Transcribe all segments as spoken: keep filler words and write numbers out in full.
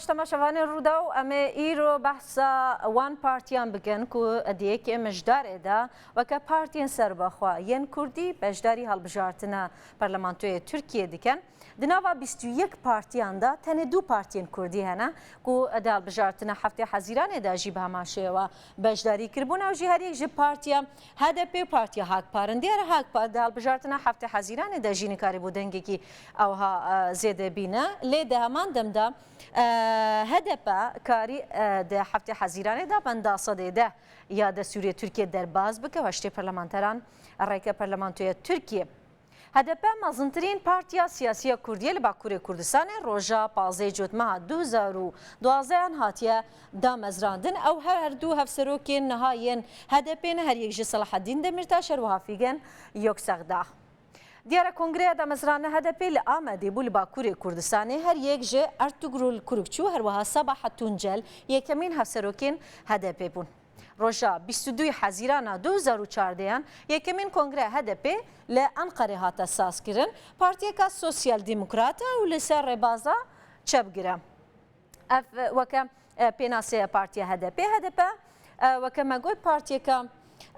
Temaşevanên Rûdaw, em ê îro behsa wan partiyan bikin ku di yekê mijdarê de weke partiyên serbexwe yên kurdî beşdarî hilbijartina parlamentoyê Tirkiyê dikin. Di nava bîst û yek partiyan de tenê du partiyên kurdî hene ku di hilbijartina heftê Hezîranê de jî bi heman şêwe beşdarî kiribûn. Ew jî her yek ji partiya H D P û partiya Hakpar in. Diyar e Hakpar di hilbijartina heftê Hezîranê de jî nikarîbû dengekî ewha, e, zêde bîne. Lê di heman dem de, e, H D P karî, e, di heftê Hezîranê de benda sedê deh ya destûrê Tirkiyê derbas bike û heştê parlamenteran rêke parlamentoya Tirkiyê. H D P mezintirîn partiya siyasî ya kurdî ye li Bakurê Kurdistanê, roja pazdehê Cotmeha du hezar û duwazdeh hatiye damezrandin. Ew her, her du hevserokên niha yên H D P ne, her yek ji Selahaddîn Demîrtaş, her wiha Fîgen Yoksekdag. Diyar e Kongreya Damezrandina H D P li Amedê bû, li Bakurê Kurdistanê her yek ji Ertugrul Kurukçu, her wiha Sabahat Tuncel yekemîn hevserokên H D P bûn. Roja bîst û duyê Hezîrana du hezar û çardeh yekemîn kongreya H D P li Enqerê hate sazkirin. Partiyeka Sosyal Demokrat e û li ser rêbaza çepgir e. Ev, e, weke, e, pênasê ye partiya H D P. H D P, e, weke me got, partiyeka,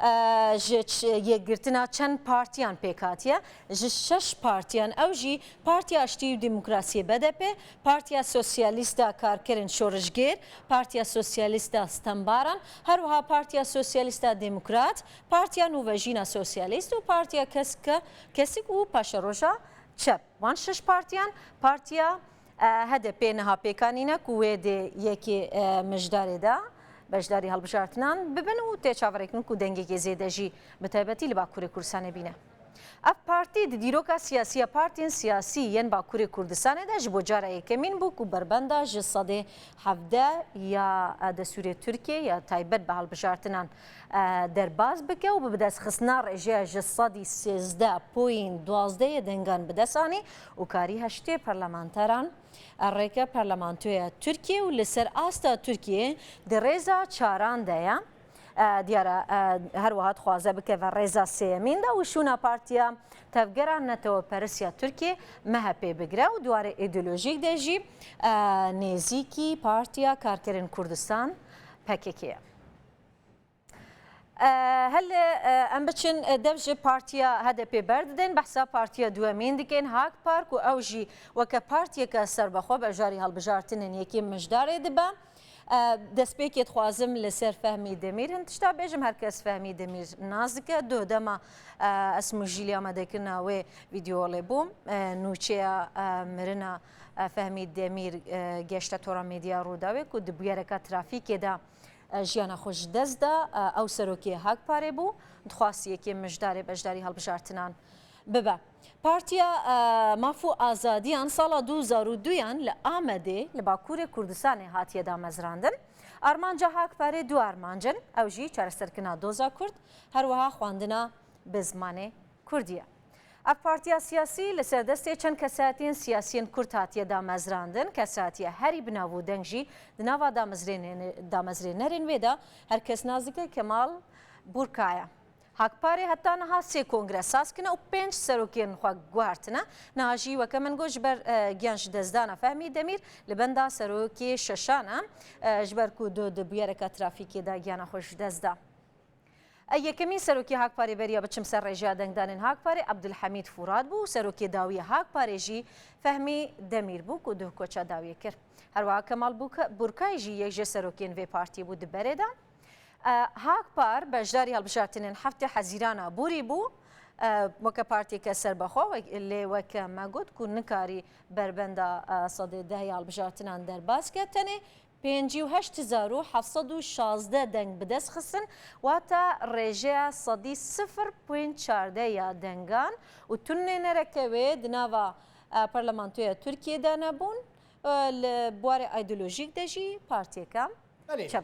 e, ji ç-, yekgirtina çend partiyan pêk hatiye. Ji şeş partiyan, ew jî Partiya Aştî û Demokrasiyê, B D P, Partiya Sosyalîst a Karkerên Şorişgêr, Partiya Sosyalîst a Stembaran, her wiha Partiya Sosyalîst a Demokrat, Partiya Nûvejîna Sosyalîst û Partiya Keske-, Kesik û Paşeroja Çep. Van şeş partiyan, partiya, e, H D P niha pêk anîne ku wê dê yekê, e, mijdarê de beşdarî hilbijartinan bibin û tê çaverêkirin ku dengekê zêde jî bi taybetî li Bakurê Kurdistanê bîne. Ev partî di dîroka siyasî ya partiyên siyasî yên Bakurê Kurdistanê de ji bo cara yekemîn bû ku berbenda ji sedê hevdeh ya, e, destûrê Tirkiyê ya taybet bi hilbijartinan, e, derbas bike û bi bidestxistina rêjeya ji sedî sêzdeh point duwazdeh yê dengan bi dest anî û karî heştê parlamenteran, e, rêke parlamentoya Tirkiyê û li ser asta Tirkiyê di rêza çaran de ye. E, diyar e, e, her wiha dixwaze bikeve rêza sêyemîn de û şûna Partiya Tevgera Neteweperist ya Tirkiyê, M H P, bigire û di warê îdeolojîk de jî, e, nêzîkî Partiya Karkerên Kurdistan, P K K, ye. E, hele, e, em biçin, e, dev ji Partiya H D P berdidin, behsa partiya duwemîn dikin, Hakpar, ku ew jî weke partiyeke serbexwe beşdarî hilbijartinên yekê mijdarê dibe. E, destpêkê dixwazim li ser Fehmî Demîr hin tişta bêjim. Her kes Fehmî Demîr nas dike. Duh dema, e, ez mijîlî amadekirina wê vîdeo lê bûm. E, nûçeya, e, mirina, e, Fehmî Demîr, e, geşte tora medya Rûdawê ku di bûyereka trafîkê de, e, jiyana xwe ji dest da. E, ew serokê Hakparê bû. Dixwast yekê mijdarê beşdarî hilbijartinan bibe. Partiya, e, Maf û Azadiyan sala du hezar û duyan li Amedê, li Bakurê Kurdistanê hatiye damezrandin. Armanca Hakparê du armanc in, ew jî çareserkirina doza Kurd, her wiha xwendina bi zimanê Kurdî ye. Ev partiya siyasî li ser destê çend kesayetiyên siyasiyên Kurd hatiye damezrandin. Kesayetiya herî bi nav û deng jî di nava damezrênê-, damezrênerên wê de her kes nas dike Kemal Burka ye. Hakparê heta niha sê kongre saz kirine û pênc serokên xwe guhertine. Niha jî weke min got ji ber, e, giyan ji destdana Fehmî Demîr li benda serokê şeşan e, e, ji ber ku du di bûyereka trafîkê de giyana xwe ji dest da. E, yekemîn serokê Hakparê beriya biçim ser rêjeya dengdanên Hakparê Abdulhamîd Furat bû û serokê dawî Hakparê jî Fehmî Demîr bû ku duh koça dawiyê kir. Her wiha Kemal Buka-, Burkay jî yek ji serokên vê partiyê bû di berê de. E, Hakpar beşdarî hilbijartinên heftê Hezîrana borî bû, e, weke partiyeke serbexwe, we-, lê weke me got ku nikarî berbenda, e, sedê deh ya hilbijartinan derbas ke, tenê pêncî û heşt hezar û heft sed û şazdeh deng bi dest xistin, wata rêjeya sedî sifir point çardeh ya dengan û tu nênereke wê di nava, e, parlamentoya Tirkiyê de nebûn, e, li buwarê îdeolojîk de jî partiyeke Belê. çep